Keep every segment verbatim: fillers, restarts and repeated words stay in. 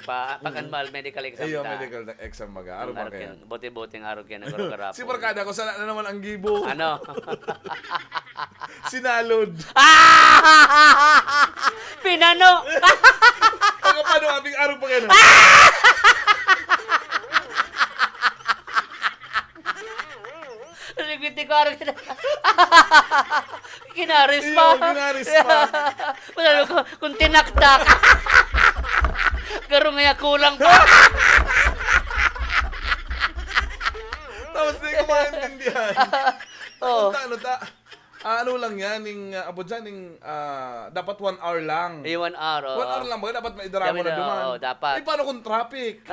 Pa-, pag-annual medical exam Iyo, ta. medical exam baga. Arog Ang man arog kaya? kin-, buti-buting arog kaya nagurugara Si po. Barkada ko, sana na naman ang gibo. Ano? Sinalod. Ah! Pinano! Ang paano, abing arog pa kayo, no? Sige, ti ko arog. Kinaris Iyo, pa. kinaris pa. Wala ko, kung tinaktak. Garo nga kulang pa. Tapos di ko maintindihan. Oo. Ano ta, ano ta? Ah, ano lang yan, ning, ah, apo dyan, ning, ah, dapat one hour lang. Eh, one hour, oo. One hour lang ba? Dapat maidarama Kami na na, duman. oo, dapat. Eh, paano kung traffic?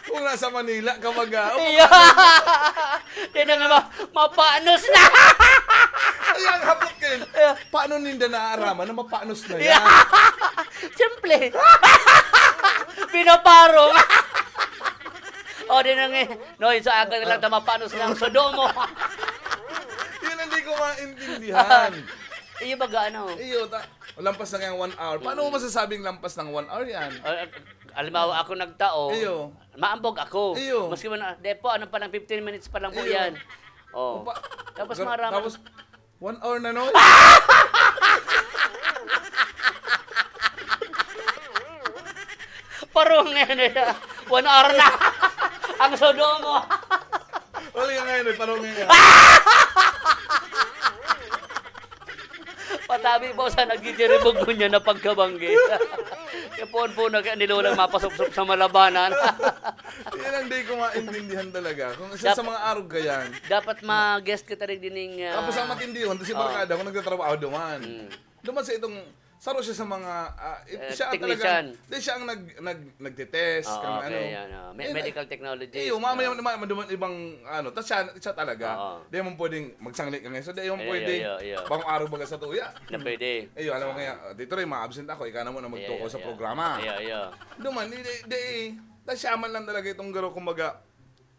Kung nasa Manila ka, mag-, ah, Iya. Yan ang ma-, mapanos na. Ay, ang hapot kayo. Iya. Paano ninda naaaraman na mapanos na Iya. yan? Siyempre. Pinaparong. O, di na nga. No, yung sa akin lang, tama, paano silang sudo mo? Yun ang di ko maintindihan. Iyo, baga, ano? Iyo, ta-, lampas na kayang one hour. Paano mo Mm. masasabing lampas ng one hour yan? Ah, ah, halimbawa, ako nagtao, Iyo. maambog ako. Iyo. Maski man, ah, "Di po, ano pa lang, fifteen minutes pa lang po Iyo. yan." Oh. Opa. Tapos Gra-, maraman. tapos, One hour na, no? Parong ngayon eh. One hour na. Ang sudo mo. Wala nga ngayon eh, parong ngayon. Patabi po sa nagdidiribugbog niya na pagkabanggi. Kaya puon po na kaya nilolang mapasupsop sa malabanan. Yan ang di ko maintindihan talaga. Kung isa Dap- sa mga arog ka yan. Dapat ma-guest kita rin dining, ah, Tapos ang matindi yun, si Oo. Barkada, kung nagtatrabaho duman. Mm. Duman sa itong, saro siya sa mga, ah, i-, Eh, siya technician. talaga, di siya ang nag-, nag-, nagtitest, Oo, kang okay, ano. yan, oo. Me-, Eh, medical technologist, iyo, mamaya oo. naman, maduman ibang, ano, tas siya, siya talaga. Oo. Di mo pwedeng magsangli ka ngayon. So, di mo Iyo, pwedeng iyo, iyo, iyo. bagong araw baga sa tuya. Na pwede. Iyo, alam mo kaya, dito rin, ma-absent ako, ikaw na muna Iyo, magtukaw iyo, sa iyo. programa. Iyo, iyo. Duman, di, di, di, tas siya man lang talaga itong garo, kumbaga,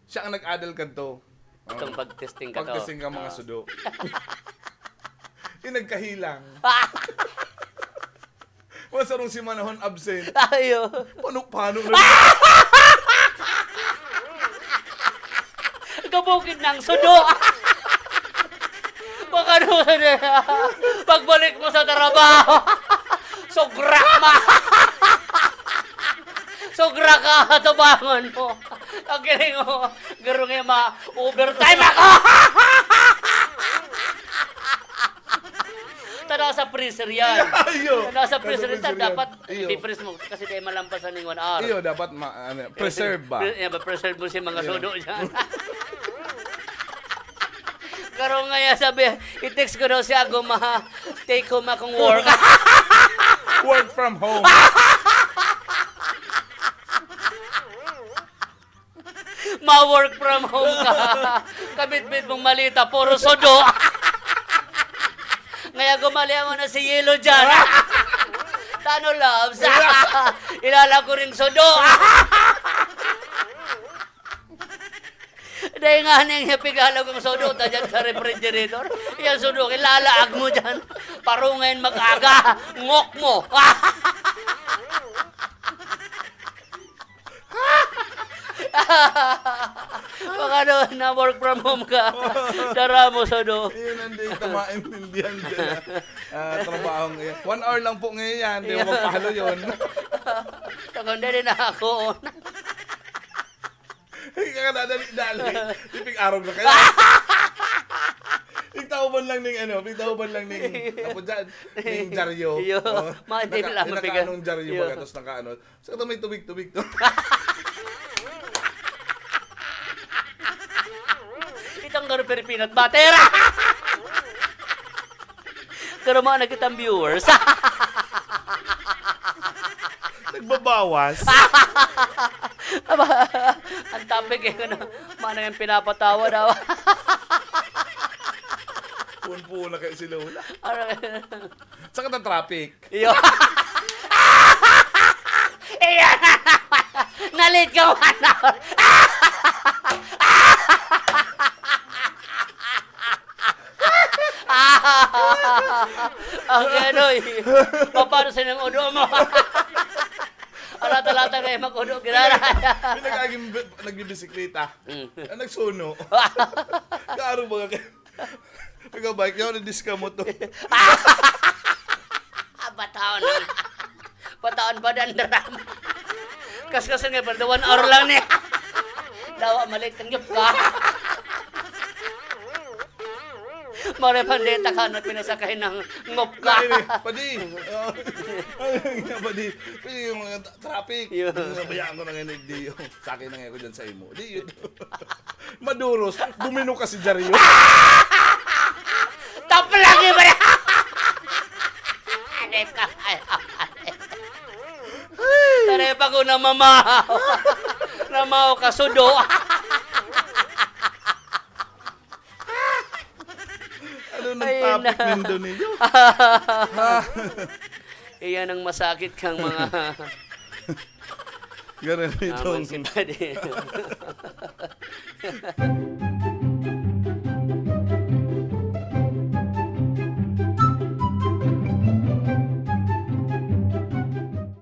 siya ang nag-adal kadto. Itong Oo. pag-testing ka to. Pag-testing ka, mga Oo. sudo. Yung nagkahilang. Masarong si manahon absent. Ayo. Pano-pano na yun? Gabugid ng sudo. Baka naman eh. Pagbalik mo sa trabaho, sobra ma-, sobra ka, tubangon mo. Ang galing mo. Garo nga ma-overtime ako. Tanaw sa freezer yan. Iyo. Tanaw sa freezer Nasa yan, freezer yan. dapat Iyo. i-freeze mo kasi dahil malampasan ng one hour. Iyo, dapat ma-, ano, Eh, preserve ba? pre-, yeah, ba, preserve mo si mga Iyo. sudo dyan. Garo nga yan, sabi, i-text ko daw siya, "Guma, take home akong work." Work from home. Ma-work from home ka. Kabitbit mong maleta, puro sudo. Ngaya gumali mo na si Yelo dyan. Tano, loves? Ilala ko ring sudo. Dahil nga ning pigalaw kong sudo, ta dyan sa refrigerator. Yung sudo, ilalaag mo dyan. Parungayin mag-aga. Ngok mo. Baka doon na work from home ka. Dara mo sudo. Yun ang di ko maintindihan dyan. Ah, trabahong iyan. One hour lang po ngayon yan. Di mo Yeah. magpahalo yun. Takon din na ako. Ay, kakadadali-dali. Ipig-arog na kayo. Pigtauban lang ning ano, pigtauban lang ning, apo dyan, ning dyaryo. Iyo. Oh, Mga hindi naka-, lang mabigat. nakaanong dyaryo Iyo. baga, tapos nakaano. Sa ito may tubig-tubig to. Itong garo Pilipinas, batera! Pero mga nakitang viewers. Nagbabawas. Aba, ang topic eh, ano, mga nang pinapatawa daw. Puon-puon na kayo si Lola. Ano? Saan ka na traffic? Iyo. Iyo. Nalit ka, one hour. Ang ano eh. Paano sa nang udo mo? Tatagay makudo, girara. Pinag-aging bi-, nagbibisikleta. Mm. Ah, nagsuno. Kaaro ba ka? Taga-bike, yaw, nadiscount mo to. Bataon na. Bataon pa dan drama. Kaskas nga, pero one hour lang niya. Dawa, malit ang yup ka. Mare pandeta ka na pinasakay ng ngop ka. Ay, padi. Oh. Ay, padi. Padi yung mga tra-, traffic. Yun. Nabayaan ko na ngayon, di yung sa akin na ngayon ko dyan sa imo. Di yun. Maduros. Bumino ka si Dario. Tapos lagi ba na? Ano ka? Tare pa ko namamaw. Namaw ka, sudo. Ano nang Ayun topic na. Nindo ninyo? Iyan ang masakit kang mga Ganun naman itong si Padi.